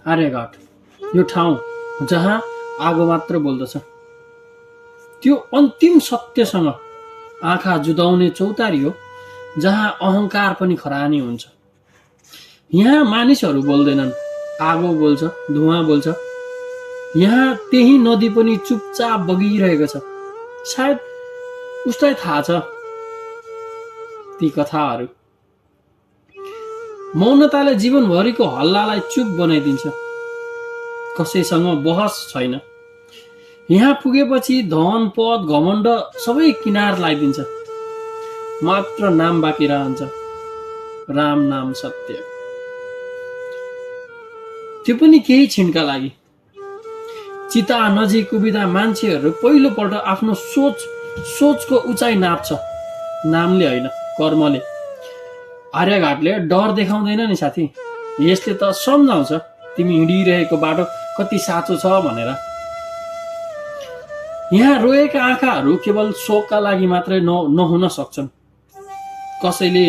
आर्यघाट यो ठाउँ जहाँ आगो मात्र बोल्दछ, त्यो अन्तिम सत्यसँग आँखा जुदाउने चौतारी हो जहाँ अहंकार पनि खरानी हुन्छ। यहाँ मानिसहरू बोल्दैनन्, आगो बोल्छ, धुवाँ बोल्छ। यहाँ त्यही नदी पनि चुपचाप बगिरहेको छ। सायद उसलाई थाहा छ ती कथाहरू। मौनताले जीवनभरिको हल्लालाई चुप बनाइदिन्छ। कसैसँग बहस छैन। यहाँ पुगेपछि धन पद घमण्ड सबै किनार लगाइदिन्छ। मात्र नाम बाँकी रहन्छ, राम नाम सत्य। त्यो पनि केही क्षणका लागि। चिता नजिक उभिँदा मान्छेहरू पहिलोपल्ट आफ्नो सोचको उचाइ नाप्छ, नामले होइन, कर्मले। आर्यघाटले डर देखाउँदैन नि साथी, यसले त सम्झाउँछ तिमी हिँडिरहेको बाटो कति साँचो छ भनेर। यहाँ रोएका आँखाहरू केवल शोकका लागि मात्रै नहुन सक्छन्। कसैले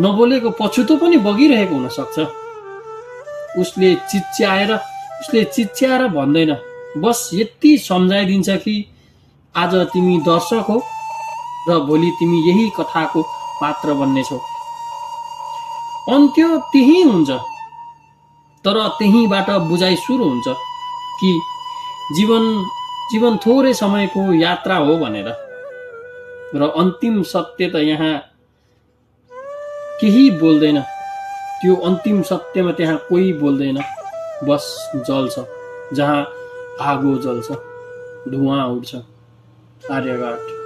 नबोलेको पछुतो पनि बगिरहेको हुन सक्छ। उसले चिच्याएर भन्दैन, बस यति सम्झाइदिन्छ कि आज तिमी दर्शक हो र भोलि तिमी यही कथाको पात्र बन्नेछौ। अन्त्य त्यही हुन्छ, तर त्यहीबाट बुझाइ सुरु हुन्छ कि जीवन थोरै समयको यात्रा हो भनेर। र अन्तिम सत्य त यहाँ केही बोल्दैन। त्यो अन्तिम सत्यमा त्यहाँ कोही बोल्दैन, बस जल्छ जहाँ आगो जल्छ, धुवाँ उड्छ। आर्यघाट।